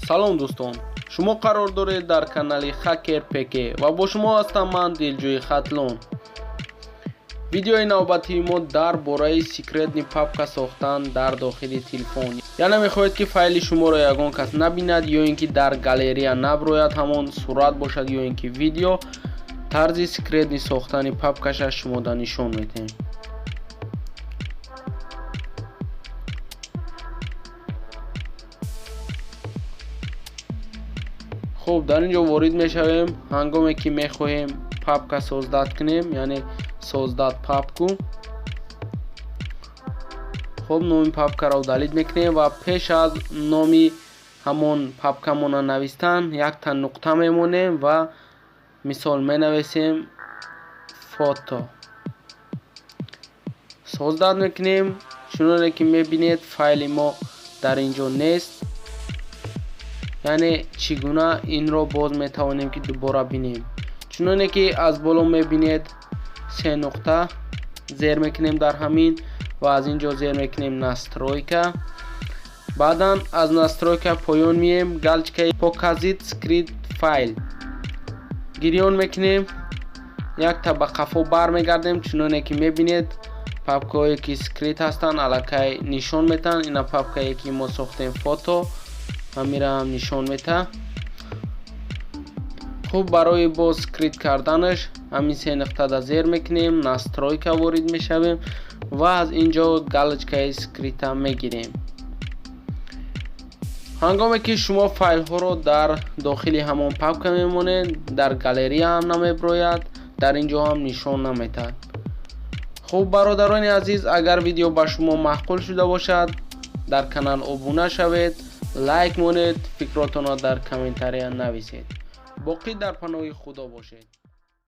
Салом дӯстон, шумо қарор доред дар канали Хакер ПК ва бо шумо ҳастам ман Дилҷӯи Хатлон. Видеои навбатии мо дар бораи секретный папка сохтан дар дохили телефон. Яъне мехоҳед, ки файли шуморо ягон кас набинад ё ин ки дар галерея наброяд, ҳамон сурат бошад ё ин ки видео, тарзи секретный сохтани папкаша шумода нишон медиҳем. Хуб, дар ин ҷо ворид мешавем. Ҳангоме ки мехоҳем папка создать кунем, яъне создать папку. Хуб, номи папкаро удалить мекунем ва пеш аз номи ҳамон папкамона навистан якта нуқта мемонем ва мисол менависем фото. Создать мекунем. Чуноне ки мебинед, файли мо дар ин ҷо нест. Яъне чӣ гуна инро боз метавонем ки дубора бинем? Чуноне ки аз боло мебинед, се нуқта зер мекунем дар ҳамин ва аз ин ҷо зер мекунем настройка. Баъдан аз настройка поён мием, галочкаи показать скрытый файл гирён мекунем, якта ба қафо бармегардем. Чуноне ки мебинед, папкаҳое ки скрыт ҳастанд, аллакай нишон метаҳанд. Ина папкае ки мо сохтем, фото, ҳамираам нишон метаҳад. Хуб, барои боз скрыт карданаш ҳамин се нуқтада зер мекунем, настройка ворид мешавем ва аз ин ҷо галочкаи скрыта мегирем. Ҳангоме ки шумо файлҳоро дар дохили ҳамон папка мемонед, дар галерея ҳам намеброяд, дар ин ҷо ҳам нишон наметаҳад. Хуб, бародарони азиз, агар видео ба шумо маъқул шуда бошад, дар канал обуна шавед, лайк монед, фикротонро дар комментария нависед. Боқӣ дар паноҳи Худо бошед.